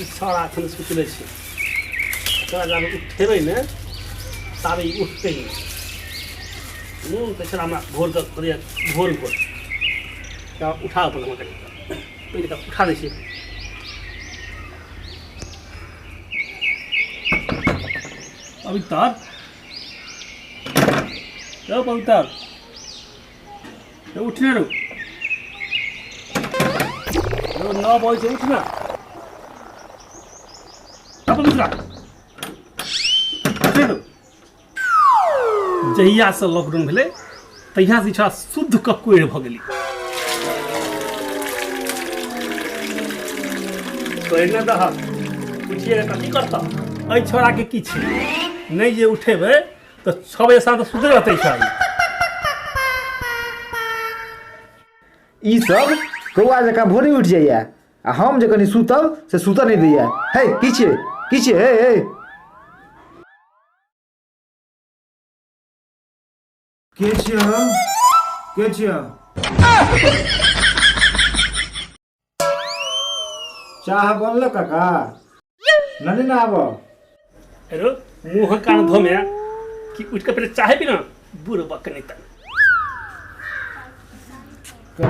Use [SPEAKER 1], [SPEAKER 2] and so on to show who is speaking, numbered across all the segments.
[SPEAKER 1] ई छौड़ा एखन सुतले छै, एकरा जाबे उठेबै ने ताबे ई उठतै नहि। मोन तऽ छल हमरा भोरके करैए, भोर भोर तऽ उठा पड़ल हमरा कनि पहिले तऽ उठा दै छियै। पवित्र यौ, पवित्र यौ, उठ ने रौ यौ, 9 बजे छै, उठ ने पवित्रा, उठ ने रौ। जहियासँ लॉकडाउन भेलै तहियासँ ई छौड़ा शुद्ध कऽ कोरि भऽ गेली। कोरि ने दहक, उठिए कऽ कथी करतह? एहि छौड़ाके की छै, नहि जे उठेबै तऽ 6 बजे साँझ सुतले रहतै छौड़ा।
[SPEAKER 2] ई सब कौआ जकाँ भोरे उठि जाइए आ हम जे कनि सुतब से सुतऽ नहि दैए। हे, की छियै, की छियै? हे हे, के छियै हौ? के छियै? चाह बनल काका? ननी ना आब।
[SPEAKER 1] अरे मुँह कान धोमे कि उठि कऽ पहिले चाहे पी ना बुढ़ बकनी तन।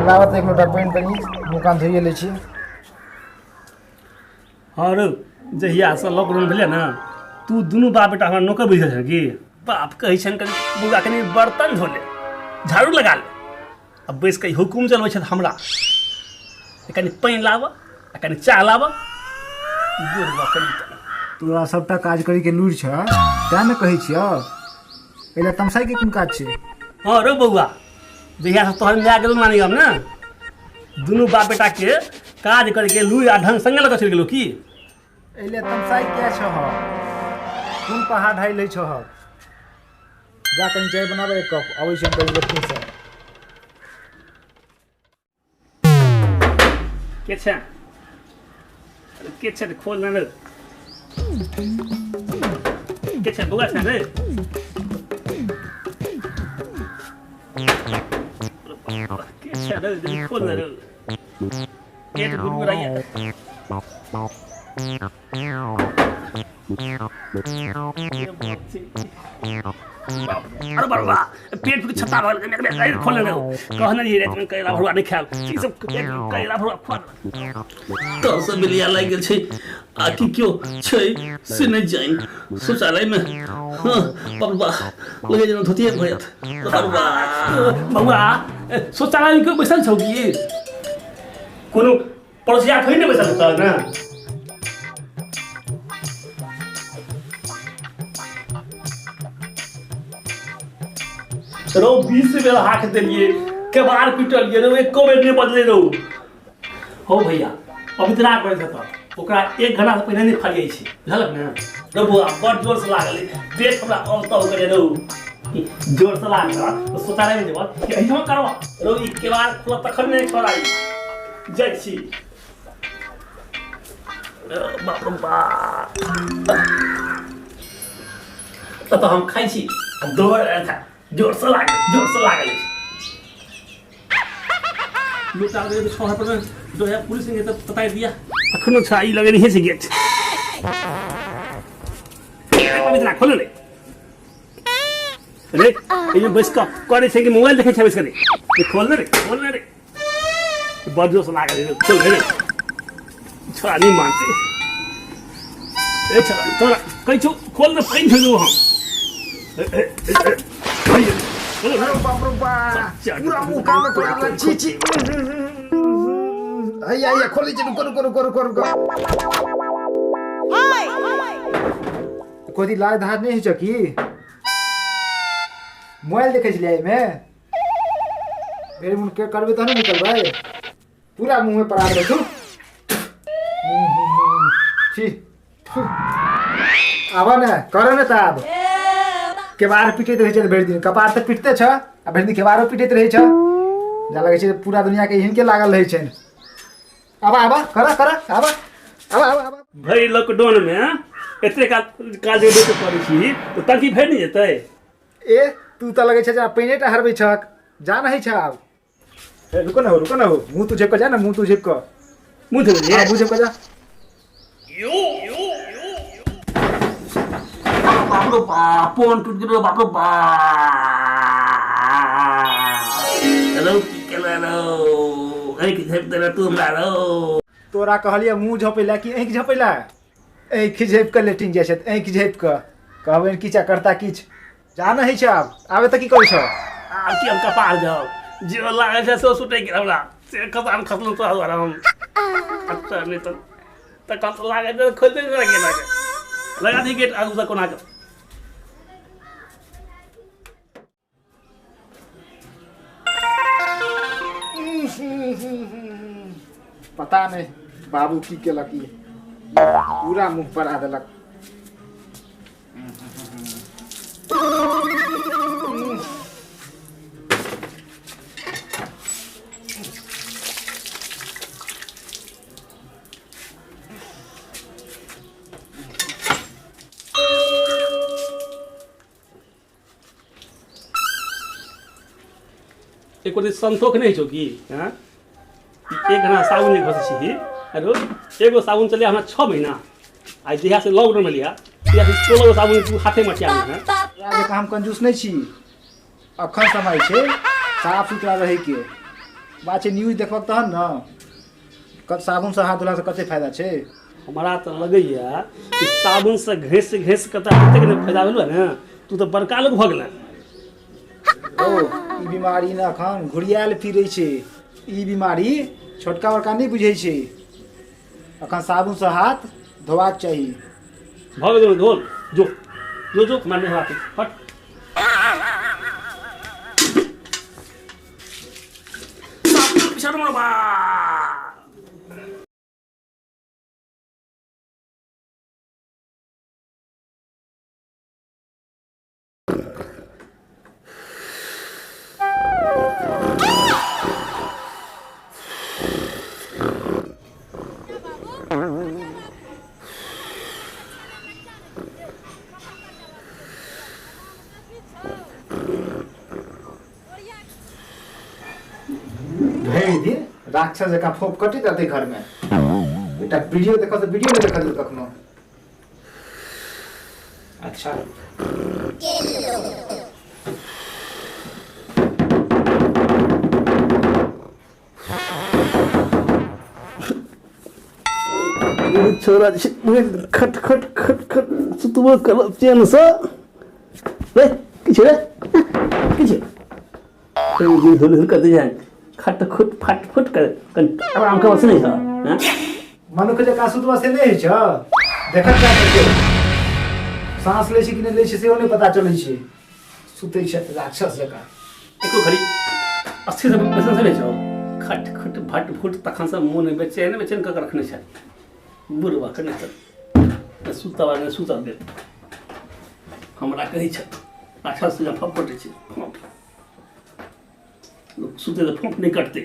[SPEAKER 2] लाबत एक लोटा पानि, कनि मुँह कान धोइए लै छी।
[SPEAKER 1] हँ रौ, जहियासँ लॉकडाउन भेलै ने तू दुनू बाप बेटा हमरा नौकर बुझल छह कि? बाप कहै छनि कनि बौआ कनि बर्तन धो ले, झाड़ू लगा ले, आ बैस कऽ हुकुम चलबै छथि हमरा कनि पानि लाबऽ आ कनि चाह लाबऽ। बुढ़ बकरी तन।
[SPEAKER 2] तोरा सबटा काज करैके लूरि छह तेँ ने कहै छियौ। एहि लए तमसाइके कोन काज छै?
[SPEAKER 1] हँ रौ बौआ, जहियासँ तोहर माय गेलौ नानी गाम ने, दुनू बाप बेटाके काज करैके लूरि आ ढंग संगे लऽ कऽ चलि गेलौ की?
[SPEAKER 2] एहि लए तमसाइ किया छह? कोन पहाड़ ढाइ लै छह? जा, कनि चाय बनाबै एक कप, अबै छी हम कनि लेटरिनसँ।
[SPEAKER 1] के छै? अरे के छै? खोल ने रे। के छै? बौआ छै रे? के छै रे? जल्दी खोल ने रे, पेट गुड़गुड़ाइया। अरे बरुआ, पेट फूट छत्ता भऽ गेल। अरे खोल ने, कहने रहियै रातिमे करैला भरुआ नहि खायब, ई सब करैला भरुआ खुआ तर से बिलिया लागि गेल छै आ कि केओ छै से नहि जानि शौचालयमे। हँ बरुआ, लगे जेना धोतिए भऽ जायत। बरुआ, बौआ, शौचालयमे केओ बैसल छौ की? कोनो पड़ोसिया थोड़ी ने बैसल हेतौ ने? रौ, 20 बेर हाथ देलिए, केबाड़ पिटलिए रौ, एको बेर नहि बजलै रौ। हो भैया, पवित्रा करै छै तऽ ओकरा एक घंटा से पहिने नहि फरियाइ छै, बुझलक ने? रौ बौआ, बड़ जोर से लागल पेट हमरा, अब तब करे रौ, जोर से लागल तऽ शौचालय मे जेबह कि एहिठाम करबह रौ? ई केबाड़ खुलत तखन नहि छोड़ाई जाइ छी। बाप रे बाप, तऽ हम खाइ छी आ दौड़ जोर से लागल, जोर से लागल अछि। लोटा लगे तो छह पर में जो है पुलिस ने तो पता दिया। अखनो छा ई लगे नहीं छै गेट। पवित्रा, खोल रे रे, एहिमे बैस कऽ करै छै कि मोबाइल देखै छै बैस कऽ रे? खोल ने रे, खोल ने रे, बड़ जोर से लागल रे, खोल रे। छोड़ा नहीं मानते। ए छोड़ा, तोरा कहै छौ खोल ने, पानि छोड़ि देबौ हम। ए, ए, ए, ए, खोल ने।
[SPEAKER 2] अरे बाप रे बा, पूरा मुंह कान में पड़ा, छी छी। हैया हैया, खोलै छी, रुको रुको रुको रुको रुको। कोई लाज धार नहि होइ छौ की? मोबाइल देखै छलियै एहिमे? मेरे मुँह के करबै तहन ने निकलबै। पूरा मुँह में पड़ा देबै। थू छी थू। आबऽ ने, करऽ ने तऽ आब। केबाड़ पिटैत रहै छै भरि दिन, कपार तऽ पिटते छ आ भरि दिन केबाड़ो पिटैत रहै छ। जा लगै छै पूरा दुनियाके हिनके लागल रहै छनि। आबऽ आबऽ, करऽ करऽ, आबऽ आबऽ आबऽ आबऽ।
[SPEAKER 1] भरि लॉकडाउन में एते काज काज जे करै छी तऽ टंकी भरि नहि जेतै?
[SPEAKER 2] ए, तू तऽ लगै छै जे पानिए टा हरबै छक, जा नहि छै आब। ए, रुको ना हो, रुको ना हो, मुँह तू झेप कऽ जा ना, मुँह तू झेप कऽ।
[SPEAKER 1] मुँह धोबै?
[SPEAKER 2] हाँ, मुँह झेप कऽ जा।
[SPEAKER 1] बाप रे बाप, फोन टूट गेलो, बाप रे बाप। रौ की केला रौ, आँखि झाँपि देला तू हमरा रौ।
[SPEAKER 2] तोरा कहलियै मुँह झँपै लए कि आँखि झँपै लए? आँखि झाँपि कऽ लेटिन जाइ छथि, आँखि झाँपि कऽ। कहबनि किछु आ करता किछु। जा नहि होइ छै आब, आबे तऽ की करै छौ?
[SPEAKER 1] आब की हम कपार जाउ, जे लागै छै से सुटै गेल हमरा, से खसान खसलहुँ तोरा दुआरे हम। अच्छा नहि तऽ तखन तऽ लागै छै खोलि दे गेट, लगा दी गेट आगूसँ कोना कऽ।
[SPEAKER 2] पता नहि बाबू की केलक, ई पूरा मुँह पर आ देलक।
[SPEAKER 1] एको दिन संतोख नहि छौ की? हँ, एक घना साबुन नहि घसै छी आरो एगो साबुन चले हमरा 6 महीना। आ जहिया से लॉकडाउन भेलै तहिया से 16 गो साबुन तू हाथे मटिया में।
[SPEAKER 2] तोरा जकाँ हम कंजूस नहि छी। अखन समय छै साफ सुथरा रहैके बात छै। न्यूज देखबक तहन ने साबुनसँ हाथ धोलासँ कते फायदा छै।
[SPEAKER 1] हमरा तऽ लगैया कि साबुनसँ घसि घसि कऽ तऽ एतेक ने फायदा भेलौ ने, तू तऽ बड़का लोक भऽ गेलै।
[SPEAKER 2] ओ ई बीमारी ने अखन घुरियायल फिरै छै। ई बीमारी छोटका बड़का नहि बुझै छै। अखन साबुनसँ हाथ धोबाक चाही।
[SPEAKER 1] भऽ गेल धोल, जो जो जो, हमरा नहि हेबाक, हट।
[SPEAKER 2] भरि दिन राक्षस जकाँ फोप कटैत रहतै घरमे। एकटा वीडियो देखऽ तऽ वीडियो नहि देखल कखनो। अच्छा
[SPEAKER 1] छोरा खट खट खट खट सुतबो करब चैनसँ रे, किछु रे किछु हुल हुल कर जाए, खट खुट फट फुट कर, कनि आराम कर से नहीं है।
[SPEAKER 2] मनुख जकाँ सुतबा से नहि होइ छौ। देखत जा के साँस लै छै कि नहि लै छै सेहो नहि पता चलै छै। सुतै छै राक्षस जकाँ।
[SPEAKER 1] एको घड़ी अस्थिर से बैसल से नहि छौ, खट खुट फट फुट, तखन से मोन बेचैन बेचैन कऽ के रखने छै बुढ़वा के। नहि तऽ सुतब नहि सुतब देत हमरा। कहै छै राक्षस से फप कटै छै फप, लोक सुतै तऽ फप नहि कटतै।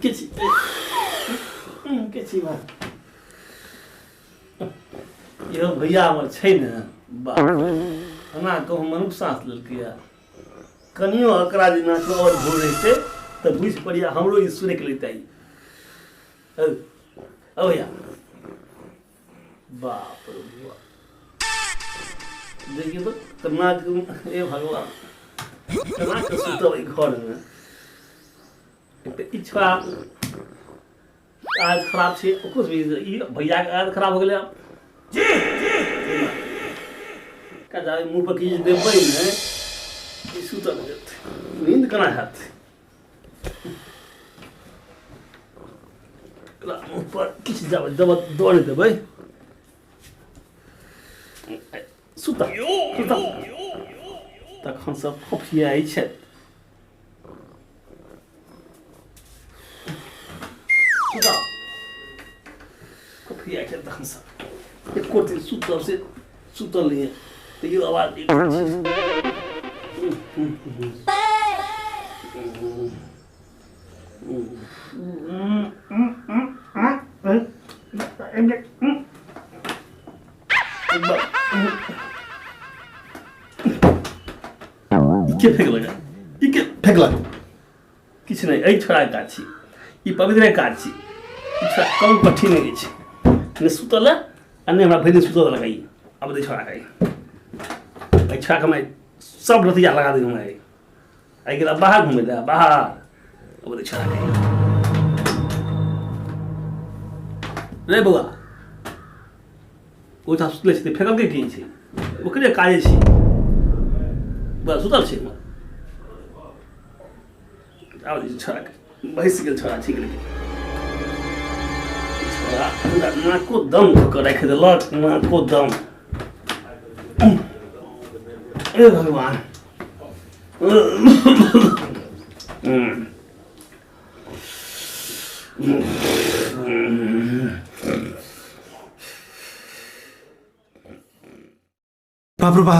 [SPEAKER 1] के छी के छी बात यौ भैया हमर छै ने, बाप एना कहूँ मनुख साँस लेलकैए। कनियो एकरा जेना आओर भोर रहितै तऽ बुझि पड़िया हमरो ई सुनैके लैतै। औ भैया, बाप रे बाप, देखियौ तऽ केना, हे भगवान, केना कऽ सुतब एहि घरमे? एक तऽ इच्छा आदत खराब छै, ओकरो भी ई भैयाके आदत खराब हो गेलै। आब का जाबे मुँह पर किछु देबै ने, ई सुतल जेतै, नींद केना हैत? एकरा मुँह पर किछु जाबे देब दऽ नहि देबै, सुतल सुतल तखन सब फोफियाइ छथि। सुतल फोफियाइ छथि तखन सब, एको दिन सुतल से सुतल नहि तैयो आवाज नहि। के फेंकलक ई के फेंकलक किछु नहि एहि छोड़ाके काज छी ई पवित्रे काज छी ई छोड़ा कम कठिन नहि छै नहि सुतल आ नहि हमरा भरि दिन सुतल देलक ई अब दै छोड़ाके एहि छोड़ाके हम सब रतिया लगा दी हमरा आइ गेला बाहर घुमै लए बाहर अब दै छोड़ाके रे बौआ ओ तऽ सुतले छै फेकलकै की छै ओकरे काजे छै बौआ सुतल छै आब छोड़ाके भैस गेल छोड़ा ठीक लेकिन छोड़ा पूरा नाको दम कऽ कऽ राखि देलक नाको दम ए भगवान
[SPEAKER 3] बाप रे बा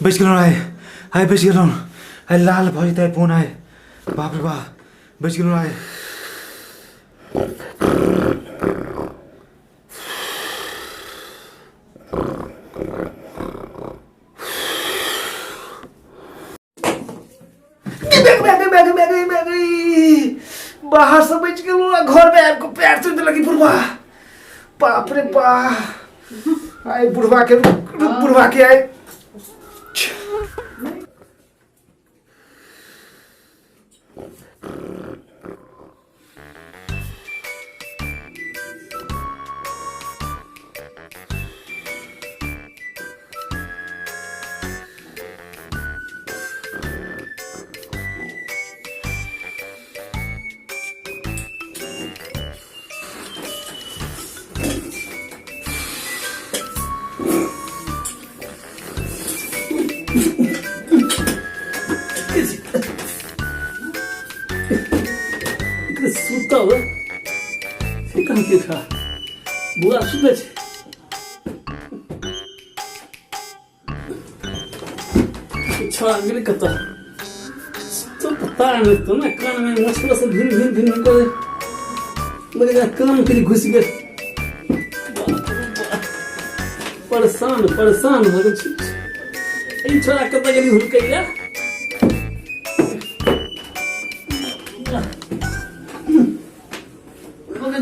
[SPEAKER 3] बचि गेलहुँ आइ आइ बचि गेलहुँ आइ लाल भऽ जेतै फोन आइ बाप रे बा बचि गेलहुँ आइ बाहर से बच गेलहुँ आ घर में आबि कऽ पैर तोड़ि देलक ई बुढ़बा बाप रे बा आइ बुढ़बा के रुक रुक बुढ़बा के आइ
[SPEAKER 1] सुतल से कहाँ के था बुआ सुतल छै छौड़ा गेलै कतऽ तो पता नहीं तो ना कान में मछला से भिन भिन भिन भिन करे मेरे कान के घुस गेल परेशान परेशान भऽ गेल छी ई छोड़ा कतऽ गेली हुलकैया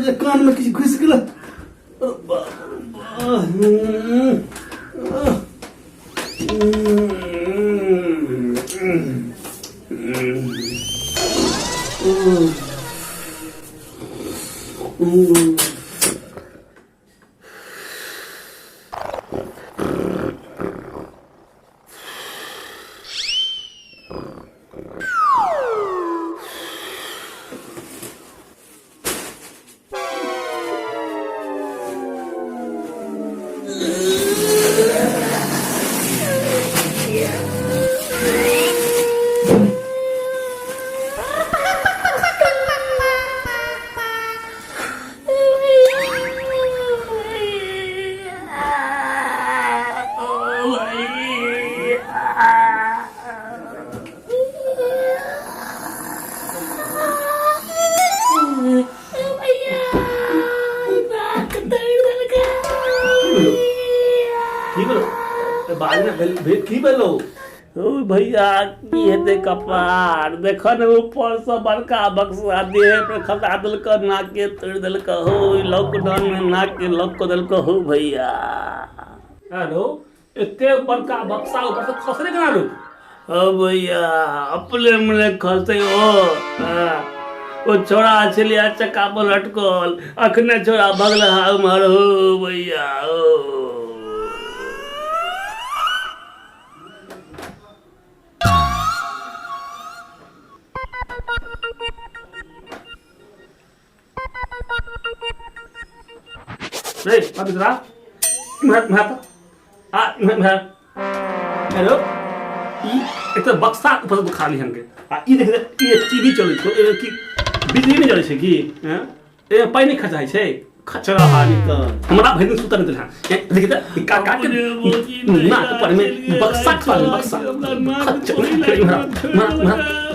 [SPEAKER 1] जे कान में किछु घुसि गेल की भेलो बाद में भेल भेल की भेलो ओ भैया की हेतै कपार देख ने ऊपर से बड़का बक्सा देह पर खसा देलक नाके तोड़ि देलक हो लॉकडाउन में नाके लॉक कऽ देलक हो भैया हेलो एते बड़का बक्सा ऊपर से खसरे केना रू ओ भैया अपने मने खसते ओ हाँ। ओ छोड़ा छलिया चक्का पर लटकल अखने छोड़ा भगल हा उम्हर हो भैया ओ रे पवित्रा इम्हर इम्हर आ इम्हर इम्हर हेलो ई एक तऽ बक्सा ऊपर से खाली हमके आ ई देख ई टीवी चलै छौ एमे की बिजली नहि जलै छै की हैं एमे पानि नहि खर्चा होइ छै खचरा हानि त हमरा भरि दिन सुतल नहि देलहा। देखि त ई काका के नाक पर में बक्सा खा बक्सा खच्चर पहिले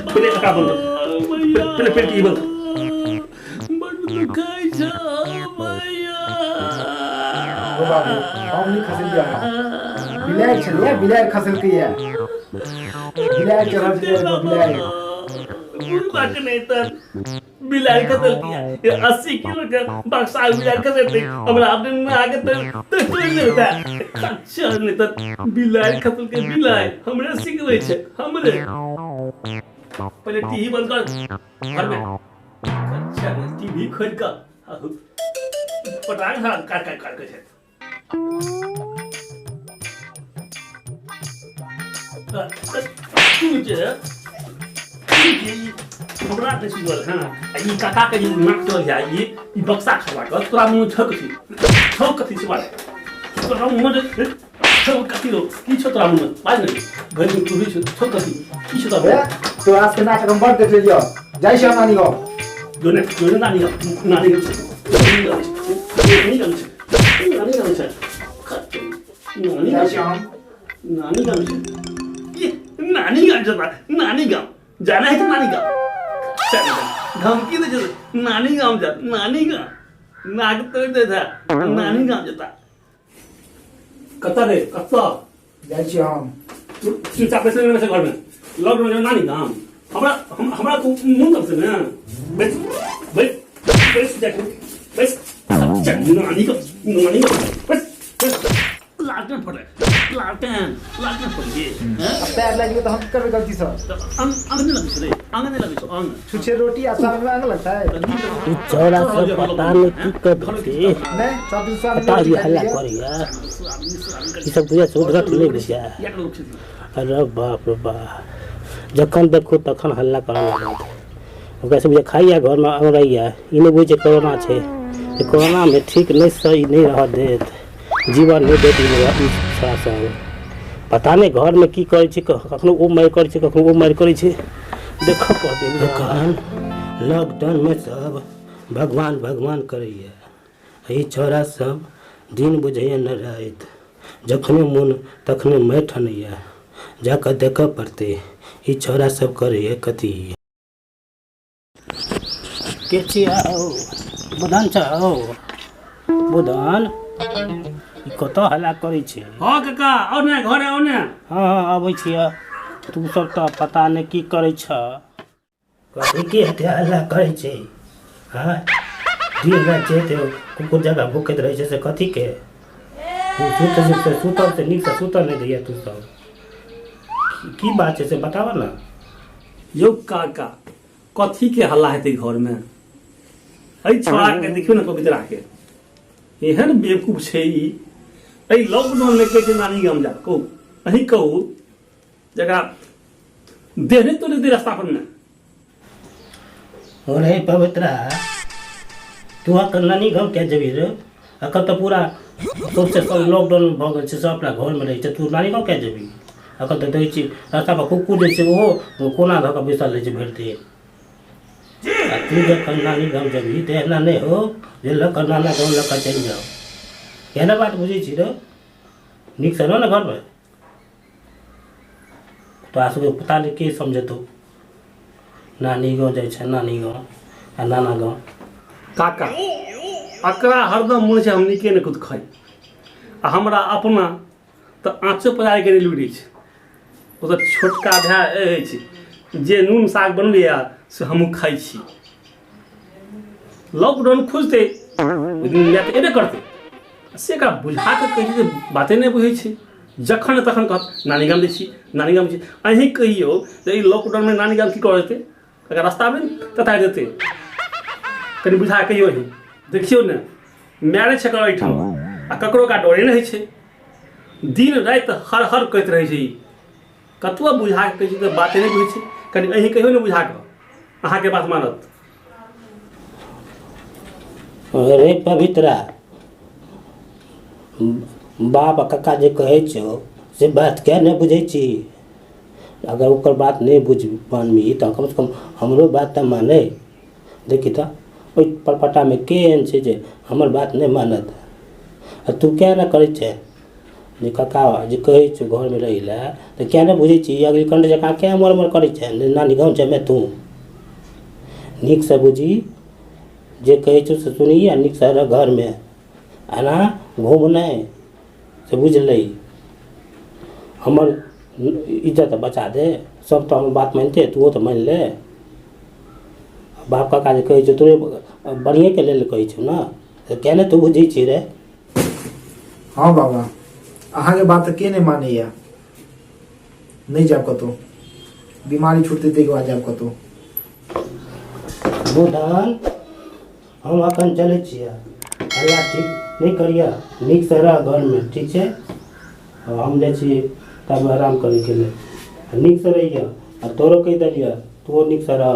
[SPEAKER 1] पहिले एकरा बंद पहिले पेट ई बंद
[SPEAKER 4] बड दुखाइ छ भैया।
[SPEAKER 2] ओ बाबू, हम नहि खसेलियै। बिलाड़ि छलैया, बिलाड़ि खसेलकैया। बिलाड़ि चढ़ल छलै, बिलाड़ि।
[SPEAKER 1] बुढ़बा के नहि तऽ बिलाड़ि खसेलकैया। 80 किलो के बक्सा बिलाड़ि खसेलकै, हमरा अपने आगे तऽ तोड़ि देलकै। खच्चर नहि तऽ बिलाड़ि खसेलकै। बिलाड़ि हमरे सिखबै छै हमरे। पहिले टीवी बंद कर घरमे। खच्चर टीवी खोलि कऽ पटांग काट काट काट के छै। तू जे हमरा नहि सुझल। हँ, आ ई काका के जे नाक चल जाय, ई बक्सा खसला कऽ तोरा मुँह छौ कथी? छौ कथी से बात? तोरा मुँह छौ कथी रो? की छौ तोरा मुँह? बाज ने। भरि दिन तू भी छौ, छौ कथी? की छौ तोरा?
[SPEAKER 2] तोरा सबके नाटक हम बड़ देख लेलियौ। जाइ छी हम नानी गाँव।
[SPEAKER 1] जो ने, जो ने नानी गाँव, नानी गाँव, नानी गाँव, नानी गाँव छै। नानी
[SPEAKER 2] जाइ छी हम।
[SPEAKER 1] नानी गाँव छै। ये नानी गाँव जता, नानी गाँव जाना है तो नानी गाँव चल। धमकी दे चल, नानी गाँव जा, नानी गाँव नाक तोड़ दे था। नानी गाँव जता कत्ता रे, कत्ता
[SPEAKER 2] जाइ छी हम?
[SPEAKER 1] तू चुपचाप बैसल रहै घर में। लॉकडाउन में नानी गाँव हमरा हमरा तू मुंह कर से ना। बैठ बैठ बैठ जा, बैठ। नानी का, नानी का, बैठ बैठ। लालटेन फोड़ले, लालटेन, लालटेन फोड़लिए।
[SPEAKER 2] अब पैर लागि गेलै तऽ हम की करबै गलती सँ?
[SPEAKER 1] अंग अंग नहि लगै छै रे, अंग नहि लगै छै अंग।
[SPEAKER 2] छुछे रोटी आ साग में अंग लगता है?
[SPEAKER 5] ई छौड़ा सब पता नहि की करतै।
[SPEAKER 2] नहि, सब दिन स्वाद
[SPEAKER 5] पता नहीं हल्ला करैया। ई सब बुझा सुधरत नहि बुझा। अरे बाप रे बाप, जखन देखू तखन हल्ला करऽ लागत। ओकरा सब जे खाइया घरमे अमरैया, ई नहि बुझै छै कोरोना छै। कोरोनामे ठीक नहि, सही नहि रहऽ देत, जीवन नहि देत। ई छौड़ा सब पता नहि घरमे की करै छै। कखनो ओ मारि करै छै, कखनो ओ मारि करै छै। देखऽ पड़तै। एखन लॉकडाउनमे सब भगवान भगवान करैया, ई छौड़ा सब दिन बुझैया न राति, जखने मोन तखने मारि ठनैया। जाकऽ देखऽ पड़तै ई छौड़ा सब करैया कथी। के छियै हौ? बुधन छ हौ? बुधन, ई कतऽ हल्ला करै छै?
[SPEAKER 1] हँ काका, आउ ने घरे, आउ ने।
[SPEAKER 5] हँ हँ, अबै छियै। तू सब तऽ पता नहि की करै छ। कथी के एते हल्ला करै छै? हँ, दिन राति जे हेतै कुकुर जकाँ भूकैत रहै छै, से कथी के? सुत से सुतल से नीकसँ सुतल नहि दैया। तू सब की बात छै से बताबऽ ने।
[SPEAKER 1] यौ काका, कथी के हल्ला हेतै घरमे? एहि छौड़ाके देखियौ ने, पवित्रा के, एहन बेवकूफ छै ई। एहि लॉकडाउनमे कहै छै नानी गाम जा। कहू, अहीं कहू, जकरा देह नहि तोड़ि देतै रास्ता पर मे।
[SPEAKER 5] अरे पवित्रा, तू अखन नानी गाँव किया जेबही रे? अखन तऽ पूरा सबसे सब लॉकडाउन भऽ गेल छै, सब अपना घरमे रहै छै, तू नानी गाँव किया जेबही? अखन तऽ देखै छी रास्ता पर कुकुर जे छै ओहो कोना धऽ कऽ बैसल रहै छै भरि दिन, आ तू जखन नानी गाँव जेबही तऽ एना नहि हो जे लऽ कऽ नाना गाँव लऽ कऽ चलि जाउ। एहने बात बुझै छी रे? नीकसँ रह ने घरमे। तोरा सबके पता नहि के समझेतौ। नानी गाँव जाइ छै, नानी गाँव आ नाना गाँव।
[SPEAKER 1] काका, अकरा हरदम मोन छै हम नीके ने खुद खाइ, आ हमरा अपना तऽ आँचो पजारैके नहि लुरि छै। ओ तऽ छोटका भाय अछि, जे नून साग बनबैए से हमहूँ खाइ छी। लॉकडाउन खुजतै ओहि दिन तऽ एबे करतै। से एकरा बुझा कऽ कहै छै जे बाते नहि बुझै छै। जखन तखन कहत नानी गाम जाइ छी, नानी गाम छी। अहीं कहियौ जे ई लॉकडाउनमे नानी गाम की करऽ जेतै? एकरा रास्तामे ततारि देतै। कनि बुझा कऽ कहियौ अहीं। देखियौ ने, माय छै एकर एहिठाम आ ककरो ओकरा डरे नहि होइ छै। दिन राति हर हर करैत रहै छै ई। कतबो बुझा कऽ कहै छै तऽ बाते नहि बुझै छै। कनि अहीं कहियौ ने बुझा कऽ, अहाँके बात मानत।
[SPEAKER 5] अरे पवित्रा, बाप आ कक्का जे कहै छौ से बात किया नहि बुझै छी? अगर ओकर बात नहि बुझ मानबही तऽ कमसँ कम हमरो बात तऽ मानै। देखी तऽ, ओहि परपट्टामे के एहन छै जे हमर बात नहि मानत? आ तू किया ने करै छै जे कका जे कहै छौ घरमे रहै लए, तऽ किया नहि बुझै छी? अग्निकंड जकाँ किया मर मर करै छै? नानी गाँव जेमे तू नीकसँ बुझी, जे कहै छौ से सुनही आ नीकसँ रह घरमे, एना घूम नहि, से बुझलही? हमर इज्जत बचा दे। सब तऽ हमर बात मानिते, तूहो तऽ मानि ले। बाप काका जे कहै छौ, तोरे बढ़िएके लेल कहै छौ ने, तऽ किया नहि तू बुझै छी रे?
[SPEAKER 3] हँ बाबा, अहाँके बात तऽ के नहि मानैया। नहि जायब कतहु, बीमारी छुटतै ताहिके बाद जायब कतहु।
[SPEAKER 5] बुधन, हम अखन चलै छियै। हल्ला ठीक नहि करिअ, नीकसँ रह घरमे, ठीक छै? हम जाइ छी तब आराम करैके लेल। नीकसँ रहिअ, आ तोरो कहि देलिअ, तोहो नीकसँ रह।